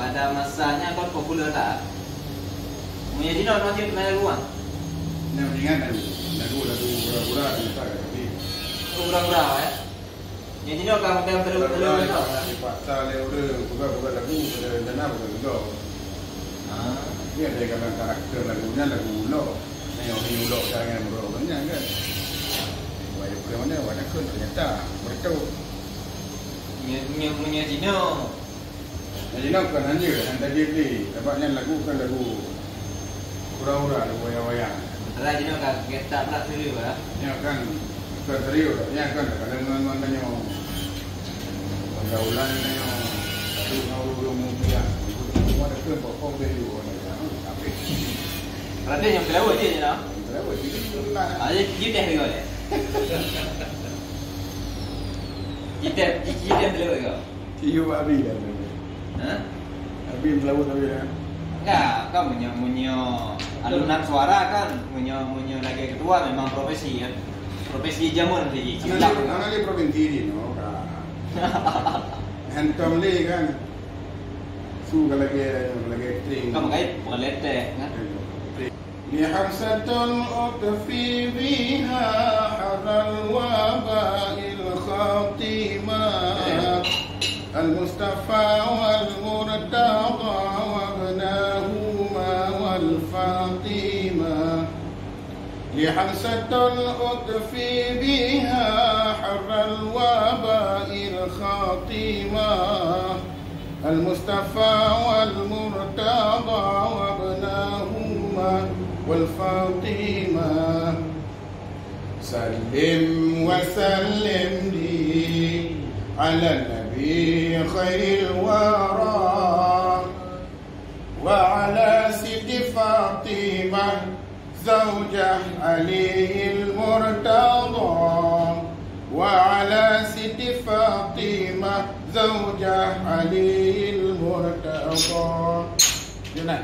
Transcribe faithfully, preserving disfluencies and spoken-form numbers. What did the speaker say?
Pada masanya kon populer that. Meunyoe jinoe nyoe cit na luang. Nyan mendingan lagu, lagu, lagu gura-gura, biasa ka, tapi gura-gura, eh. Nyan jinoe ka meudan terus, gura-gura terus, yang tau. Dipaksa lé ureueng, buka-buka lagu, pada dana bukan gula. Ah. Tapi ada dalam karakter lagunya, lagu ulo. Nah, yang orang ulo jangan berdoa banyak kan. Wah, yang mana, wah, takut ternyata. Betul. Meunyoe, meunyoe, meunyoe jinoe. Jadi, nyoe kon hanya, hanya jadi, sebab nyan lagu kan lagu hura-hura, lagu wayang-wayang. Sementara jinoe ka geutak pula serius, ah. Nyoe kan, bukan serius, tapi nyan kan, kalau memang tanyoe pergaulan tanyoe, satu ngon ureueng mulia, semua ada ke pokok value orang yang, tapi. Berarti nyang terlalu je, you know? Terlalu, jadi, itulah. Ah, jadi, you dah dengar dia? Kita, kita terlalu dengar. Cium abi dah. Ha? Abi meulawot abi dah. Enggak, kan meunyoe, meunyoe alunan suara kan, meunyoe, meunyoe lagèe ketua memang profesi kan. Profesi jameun saja. Hana lé, hana lé provinsi di no, ka. Hantom lé kan. Su ka lagèe, lagèe tring. Kan makanya bukan leteh kan. Tring. لحفصة أطفي بها حر الوباء الخاطمة. المصطفى والمرتضى وابناهما والفاطمة. لحفصة أطفي بها حر الوباء الخاطمة. المصطفى والمرتضى وابناهما والفاطمة. سلم وسلم لي على النبي خير الورى وعلى ست فاطمة زوجة علي المرتضى، وعلى ست فاطمة زوجة علي المرتضى. Jeunah.